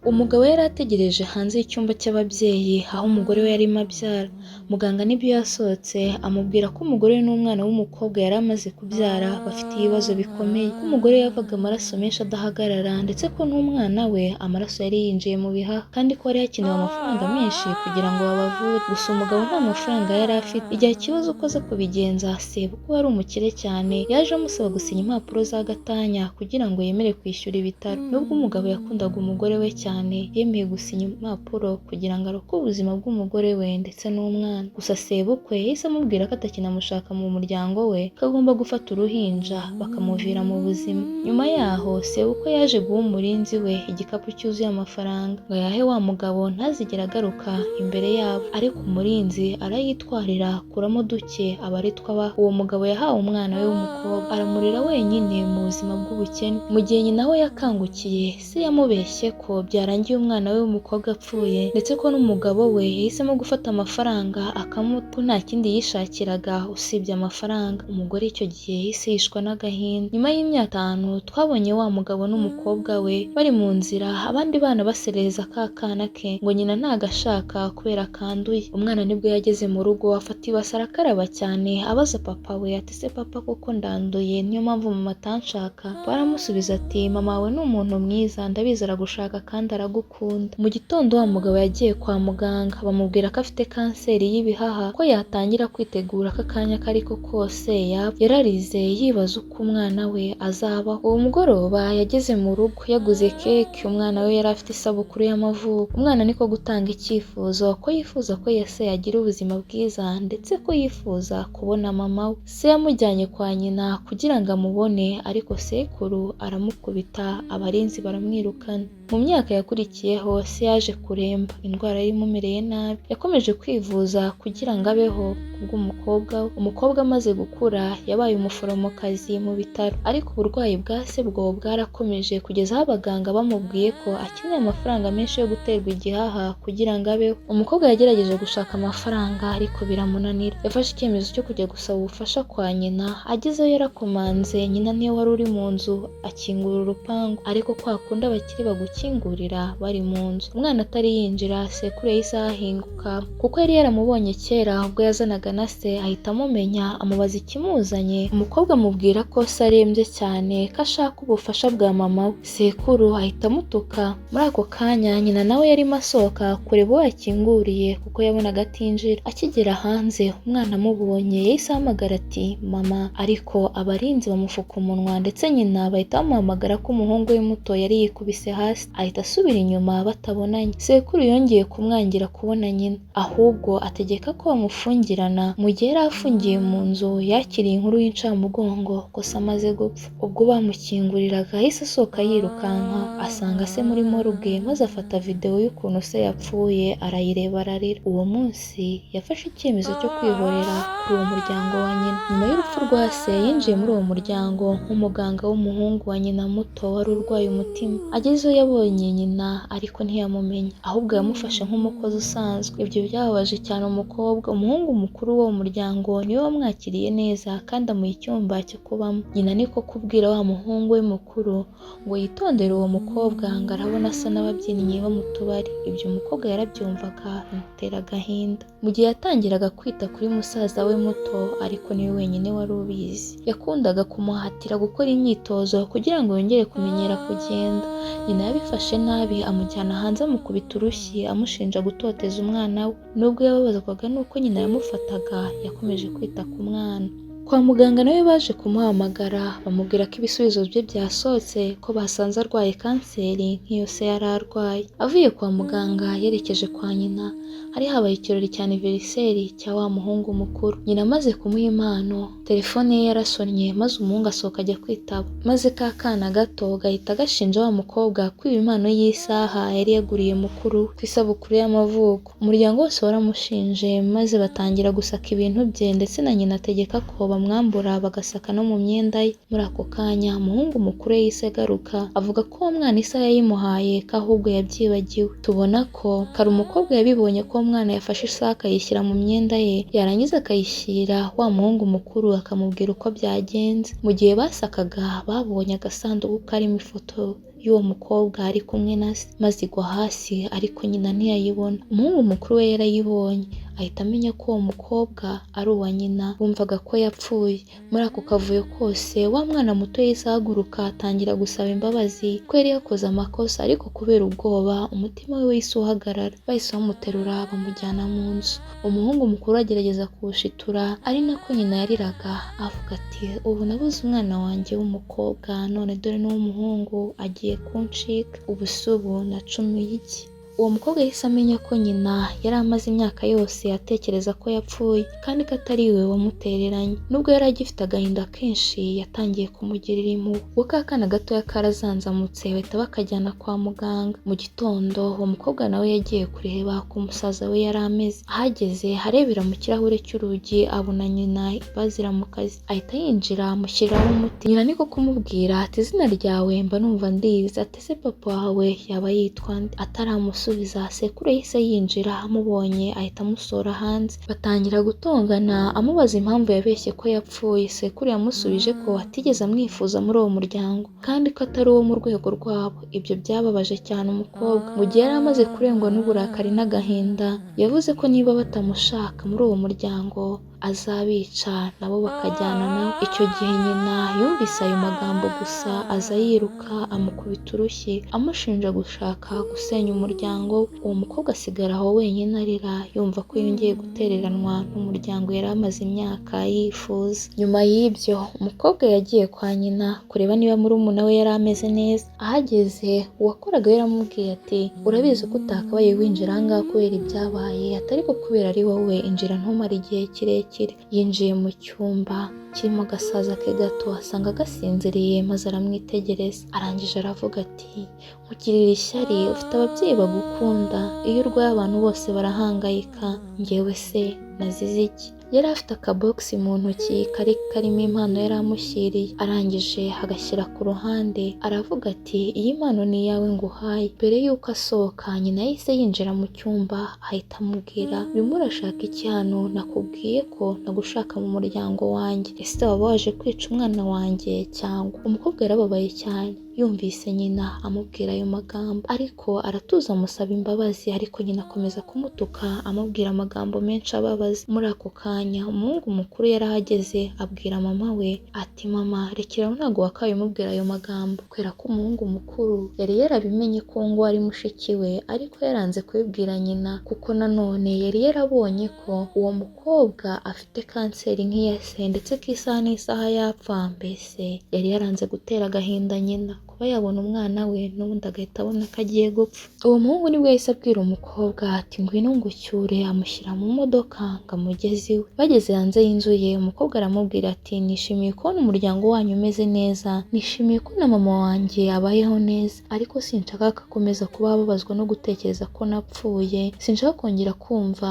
Umugabo yari ategereje hanze y'icyumba cy'ababyeyi aho umugore we yarimo abyara. Muganga nibwo yasohotse amubwira ko umugore we n'umwana w'umukobwa yari amaze kubyara bafite ibibazo bikomeye, ko umugore we yavaga amaraso menshi adahagarara ndetse ko n'umwana we amaraso yari yinjiye mu bihaha kandi ko hari hakenewe amafaranga menshi kugira ngo babavure. Gusa umugabo nta mafaranga yari afite. Igihe akibaza uko aza kubigenza, sebukwe wari umukire cyane yaje amusaba gusinya impapuro za gatanya kugira ngo yemere kwishyura ibitaro. Nubwo umugabo yakundaga umugore we cyane, yemeye gusinya impapuro kugira ngo arokore ubuzima bw'umugore we ndetse n'umwana. Gusa sebukwe yahise amubwira ko atakinamushaka mu muryango we, ko agomba gufata uruhinja bakamuvira mu buzima. Nyuma yaho sebukwe yaje guha umurinzi we igikapu cyuzuye amafaranga ngo ayahe wa mugabo ntazigere agaruka imbere yabo, ariko umurinzi arayitwarira akuramo duke aba ari two abaha. Uwo mugabo yahawe umwana we w'umukobwa aramurera wenyine mu buzima bw'ubukene. Mu gihe nyina we yakangukiye, se yamubeshye ko byarangiye umwana we w'umukobwa apfuye ndetse ko n'umugabo we yahisemo gufata amafaranga akamuta, ko nta kindi yishakiraga usibye amafaranga. Umugore icyo gihe yahise yishwa n'agahinda. Nyuma y'imyaka 5 twabonye wa mugabo n'umukobwa we bari mu nzira, abandi bana baserereza ka kana ke ngo nyina ntagashaka kubera kanduye. Umwana nibwo yageze mu rugo afata ibase arakaraba cyane, abaza papa we ati se papa koko ndanduye niyo mpamvu mama atanshaka? Baramusubiza ati mama wawe ni umuntu mwiza ndabizi aragushaka kandi aragukunda. Mu gitondo wa mugabo yagiye kwa muganga bamubwira ko afite kanseri y'ibihaha, ko yatangira kwitegura ko akanya ako ariko kose yapfa. Yararize yibaza uko umwana we azabaho. Uwo mugoroba yageze mu rugo yaguze keke, umwana we yari afite isabukuru y'amavuko. Umwana niko gutanga icyifuzo ko yifuza ko se yagira ubuzima bwiza ndetse ko yifuza kubona mama we. Se yamujyanye kwa nyina kugira ngo amubone, ariko sekuru aramukubita, abarinzi baramwirukana. Mu myaka yakurikiyeho se yaje kuremba, indwara yari imumereye nabi. Yakomeje kwivuza kugira ngo abeho kubw'umukobwa we. Umukobwa amaze gukura yabaye umuforomokazi mu bitaro, ariko uburwayi bwa se bwo bwarakomeje kugeza aho abaganga bamubwiye ko akeneye amafaranga menshi yo guterwa igihaha kugira ngo abeho. Umukobwa yagerageje gushaka amafaranga ariko biramunanira. Yafashe icyemezo cyo kujya gusaba ubufasha kwa nyina, agezeyo yarakomanze, nyina niwe wari uri mu nzu akingura urupangu, ariko kwa kundi abakire bagukingurira bari mu nzu. Umwana atari yinjira, sekuru yahise ahahinguka kuko yari yaramubonye kera ubwo yazanaga na se, ahita amumenya amubaza ikimuzanye. Umukobwa amubwira ko se arembye cyane ko ashaka ubufasha bwa mama we. Sekuru ahita amutuka. Muri ako kanya nyina nawe yarimo asohoka kureba uwo yakinguriye kuko yabonaga atinjira. Akigera hanze umwana amubonye yahise ahamagara ati mama, ariko abarinzi bamufuka umunwa ndetse nyina bahita bamuhamagara ko umuhungu we muto yari yikubise hasi, ahita asubira inyuma batabonanye. Sekuru yongeye kumwangira kubona nyina, ahubwo ategeka ko bamufungirana. Mu gihe yari afungiye mu nzu yakiriye inkuru y'incamugongo ko se amaze gupfa. Ubwo bamukinguriraga yahise asohoka yirukanka asanga se muri morgue, maze afata videwo y'ukuntu se yapfuye arayireba ararira. Uwo munsi yafashe icyemezo cyo kwihorera kuri uwo muryango wa nyina. Nyuma y'urupfu rwa se yinjiye muri uwo muryango nk'umuganga w'umuhungu wa nyina muto wari urwaye umutima. Agezeyo yabonye nyina ariko ntiyamumenya, ahubwo yamufashe nk'umukozi usanzwe. Ibyo byababaje cyane umukobwa. Umuhungu mukuru w'uwo muryango niwe wamwakiriye neza kandi amuha icyumba cyo kubamo. Nyina niko kubwira wa muhungu we mukuru ngo yitondere uwo mukobwa ngo arabona asa n'ababyinnyi bo mu tubari. Ibyo umukobwa yarabyumvaga bimutera agahinda. Mu gihe yatangiraga kwita kuri musaza we muto, ariko niwe wenyine wari ubizi. Yakundaga kumuhatira gukora imyitozo kugira ngo yongere kumenyera kugenda. Nyina yabifashe nabi amujyana hanze amukubita urushyi amushinja gutoteza umwana we. Nubwo yababazwaga n'uko nyina yamufataga, yakomeje kwita ku mwana. Kwa muganga nawe baje kumuhamagara bamubwira ko ibisubizo bye byasohotse, ko basanze arwaye kanseri nk'iyo se yari arwaye. Avuye kwa muganga yerekeje kwa nyina, hari habaye ikirori cya aniveriseri cya wa muhungu mukuru. Nyina amaze kumuha impano, telefone ye yarasonnye maze umuhungu asohoka ajya kwitaba, maze ka kana gato gahita gashinja wa mukobwa kwiba impano y'isaha yari yaguriye mukuru ku isabukuru y'amavuko. Umuryango wose waramushinje maze batangira gusaka ibintu bye, ndetse na nyina ategeka ko bamwambura bagasaka no mu myenda ye. Muri ako kanya umuhungu mukuru yahise agaruka avuga ko uwo mwana isaha yayimuhaye ko ahubwo yabyibagiwe. Tubona ko kare umukobwa yabibonye ko uwo mwana yafashe isaha akayishyira mu myenda ye, yarangiza akayishyira wa muhungu mukuru akamubwira uko byagenze. Mu gihe basakaga babonye agasanduku karimo ifoto y'uwo mukobwa ari kumwe na se, maze igwa hasi ariko nyina ntiyayibona. Umuhungu mukuru we yarayibonye ahita amenya ko uwo mukobwa ari uwa nyina bumvaga ko yapfuye. Muri ako kavuyo kose wa mwana muto yahise ahaguruka atangira gusaba imbabazi ko yari yakoze amakosa, ariko kubera ubwoba umutima we wahise uhagarara. Bahise bamuterura bamujyana mu nzu. Umuhungu mukuru agerageza kuwushitura ari nako nyina yariraga avuga ati ubu nabuze umwana wanjye w'umukobwa none dore n'uw'umuhungu agiye kuncika, ubu si ubu nacumuye iki? Uwo mukobwa yahise amenya ko nyina yari amaze imyaka yose atekereza ko yapfuye kandi ko atari we wamutereranye. Nubwo yari agifite agahinda kenshi yatangiye kumugirira impuhwe. Ubwo ka kana gatoya karazanzamutse bahita bakajyana kwa muganga. Mu gitondo uwo mukobwa nawe yagiye kureba uko musaza we yari ameze. Ahageze arebera mu kirahure cy'urugi abona nyina bazira mu kazi, ahita yinjira amushyiriraho umuti. Nyina niko kumubwira ati izina ryawe mba numva ndizi, ati ese papa wawe yaba yitwa nde? Ataramusubiza sekuru yahise yinjira amubonye ahita amusohora hanze. Batangira gutongana amubaza impamvu yabeshye ko yapfuye. Sekuru yamusubije ko atigeze amwifuza muri uwo muryango kandi ko atari uwo mu rwego rwabo. Ibyo byababaje cyane umukobwa. Mu gihe yari amaze kurengwa n'uburakari n'agahinda, yavuze ko niba batamushaka muri uwo muryango azabica nabo bakajyana nawe. Icyo gihe nyina yumvise ayo magambo gusa aza yiruka amukubita urushyi amushinja gushaka gusenya umuryango we. Uwo mukobwa asigara aho wenyine arira yumva ko yongeye gutereranwa n'umuryango yari amaze imyaka yifuza. Nyuma y'ibyo umukobwa yagiye kwa nyina kureba niba murumuna we yari ameze neza. Ahageze uwakoraga yaramubwiye ati urabizi ko utakabaye winjira aha ngaha kubera ibyabaye, atari ko kubera ari wowe injira ntumare igihe kirekire. Yinjiye mu cyumba kirimo agasaza ke gato asanga gasinziriye maze aramwitegereza. Arangije aravuga ati nkugirira ishyari, ufite ababyeyi bagukunda, iyo urwaye abantu bose barahangayika, njyewe se nazize iki? Yari afite akabogisi mu ntoki kari karimo impano yari amushyiriye, arangije agashyira ku ruhande aravuga ati iyi mpano ni iyawe nguhaye. Mbere y'uko asohoka nyina yahise yinjira mu cyumba ahita amubwira urimo urashaka iki hano? Nakubwiye ko nagushaka mu muryango wanjye, ese waba waje kwica umwana wanjye cyangwa? Umukobwa yarababaye cyane yumvise nyina amubwira ayo magambo, ariko aratuza amusaba imbabazi, ariko nyina akomeza kumutuka amubwira amagambo menshi ababaza. Muri ako kanya umuhungu mukuru yarahageze abwira mama we ati mama rekeraho ntabwo wakabaye umubwira ayo magambo. Kubera ko umuhungu mukuru yari yarabimenye ko ngo ari mushiki we, ariko yaranze kubibwira nyina kuko nanone yari yarabonye ko uwo mukobwa afite kanseri nk'iya se ndetse ko isaha n'isaha yapfa. Mbese yari yaranze gutera agahinda nyina kuba yabona umwana we n'ubundi agahita abona ko agiye gupfa. Uwo muhungu nibwo yahise abwira umukobwa ati ngwino ngucyure, amushyira mu modoka ngo amugeze iwe. Bageze hanze y'inzu ye umukobwa aramubwira ati nishimiye kubona umuryango wanyu umeze neza, nishimiye ko na mama wanjye abayeho neza, ariko sinshaka ko akomeza kuba ababazwa no gutekereza ko napfuye, sinshaka kongera kumva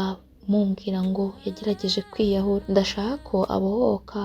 mumbwira ngo yagerageje kwiyahura, ndashaka ko abohoka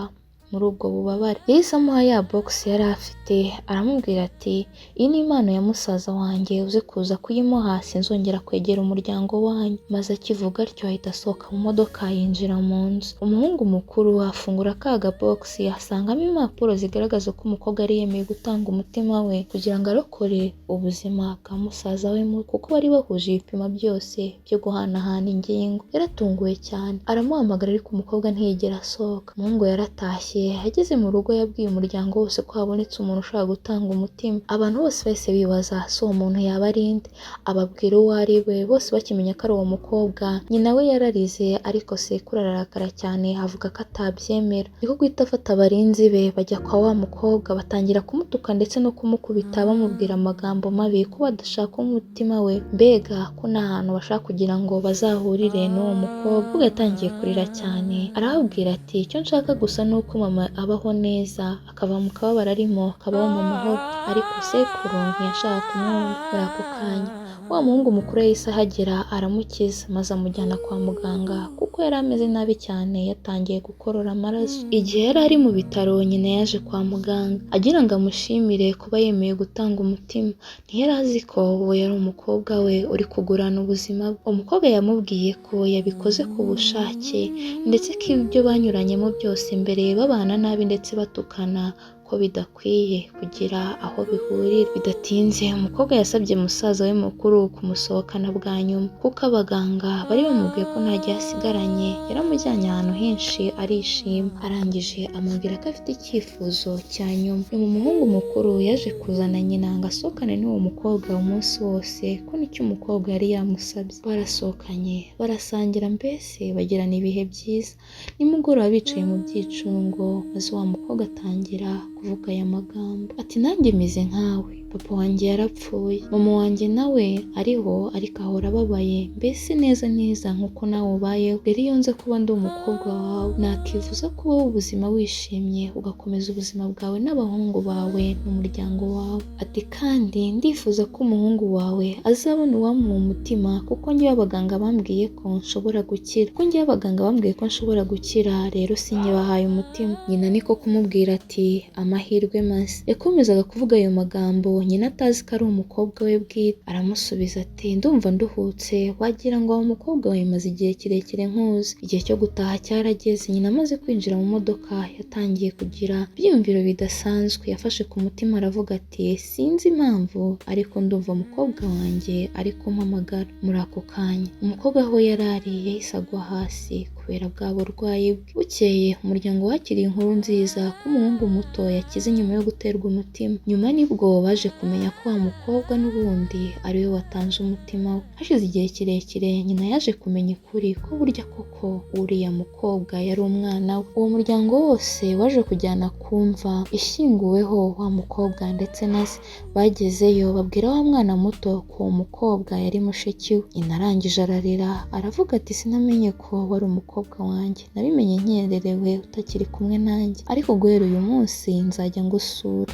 muri ubwo bubabare. Yahise amuha ya bogisi yari afite aramubwira ati iyi ni impano ya musaza wanjye, uze kuza kuyimuha sinzongera kwegera umuryango wanyu. Maze akivuga atyo ahita asohoka mu modoka yinjira mu nzu. Umuhungu mukuru afungura ka gabogisi asangamo impapuro zigaragaza ko umukobwa yari yemeye gutanga umutima we kugira ngo arokore ubuzima bwa musaza we kuko bari bahuje ibipimo byose byo guhanahana ingingo. Yaratunguwe cyane aramuhamagara ariko umukobwa ntiyigera asohoka. Umuhungu yaratashye ageze mu rugo yabwiye umuryango wose ko habonetse umuntu ushobora gutanga umutima. Abantu bose bahise bibaza si uwo muntu yaba ari nde, ababwira uwo ari we. Bose bakimenya ko ari uwo mukobwa, nyina we yararize ariko sekuru ararakara cyane avuga ko atabyemera. Niko guhita afata abarinzi be bajya kwa wa mukobwa batangira kumutuka ndetse no kumukubita bamubwira amagambo mabi ko badashaka umutima we, mbega ko nta hantu bashaka kugira ngo bazahurire n'uwo mukobwa. Ubwo yatangiye kurira cyane arababwira ati icyo nshaka gusa ni uko mama abaho neza akava mu kababaro arimo akabaho mu mahoro. Ariko sekuru ntiyashaka kumwumva. Muri ako kanya wa muhungu mukuru yahise ahagera aramukiza maze amujyana kwa muganga kuko yari ameze nabi cyane yatangiye gukorora amaraso. Igihe yari ari mu bitaro nyina yaje kwa muganga agira ngo amushimire kuba yemeye gutanga umutima. Ntiyari azi ko uwo yari umukobwa we uri kugurana ubuzima bwe. Umukobwa yamubwiye ko yabikoze ku bushake ndetse ko ibyo banyuranyemo byose mbere babana nabi ndetse batukana ko ko bidakwiye kugira aho bihurira. Bidatinze umukobwa yasabye musaza we mukuru kumusohokana bwa nyuma, kuko abaganga bari bamubwiye ko nta gihe asigaranye. Yaramujyanye ahantu henshi arishima, arangije amubwira ko afite icyifuzo cya nyuma. Nyuma umuhungu mukuru yaje kuzana nyina ngo asohokane n'uwo mukobwa umunsi wose, ko nicyo umukobwa yari yamusabye. Barasohokanye barasangira, mbese bagirana ibihe byiza. Nimugoroba bicaye mu byicungo, maze wa mukobwa atangira kuvuga aya magambo ati: "Nanjye meze nkawe, papa wanjye yarapfuye, mama wanjye nawe ariho ariko ahora ababaye, mbese neza neza nk'uko nawe ubayeho. Rero iyo nza kuba ndi umukobwa wawe, nakifuza kubaho ubuzima wishimye, ugakomeza ubuzima bwawe n'abahungu bawe n'umuryango wawe." Ati: "Kandi ndifuza ko umuhungu wawe azabona uwamuha umutima, kuko njyewe abaganga bambwiye ko nshobora gukira, kuko njyewe abaganga bambwiye ko nshobora gukira, rero sinkibahaye umutima." Nyina niko kumubwira ati: "Amahirwe masa." Yakomezaga kuvuga ayo magambo nyina atazi ko ari umukobwa we bwite. Aramusubiza ati: "Ndumva nduhutse, wagira ngo wa mukobwa we maze igihe kirekire nkuzi." Igihe cyo gutaha cyarageze. Nyina amaze kwinjira mu modoka yatangiye kugira ibyiyumviro bidasanzwe. Yafashe ku mutima aravuga ati: "Sinzi impamvu, ariko ndumva umukobwa wanjye ari kumpamagara." Muri ako kanya umukobwa aho yari ari yahise agwa hasi kubera bwa burwayi bwe. Bukeye umuryango wakiriye inkuru nziza ko umuhungu muto yakize nyuma yo guterwa umutima. Nyuma nibwo baje kumenya ko wa mukobwa n'ubundi ari we watanze umutima we. Hashize igihe kirekire nyina yaje kumenya ukuri ko burya koko uriya mukobwa yari umwana we. Uwo muryango wose waje kujyana ku mva ishyinguweho wa mukobwa ndetse na se. Bagezeyo babwira wa mwana muto ko uwo mukobwa yari mushiki we. Nyina arangije ararira aravuga ati: "Sinamenye ko wari umukobwa wanjye, nabimenye nkererewe utakiri kumwe nanjye, ariko guhera uyu munsi nzajya ngusura."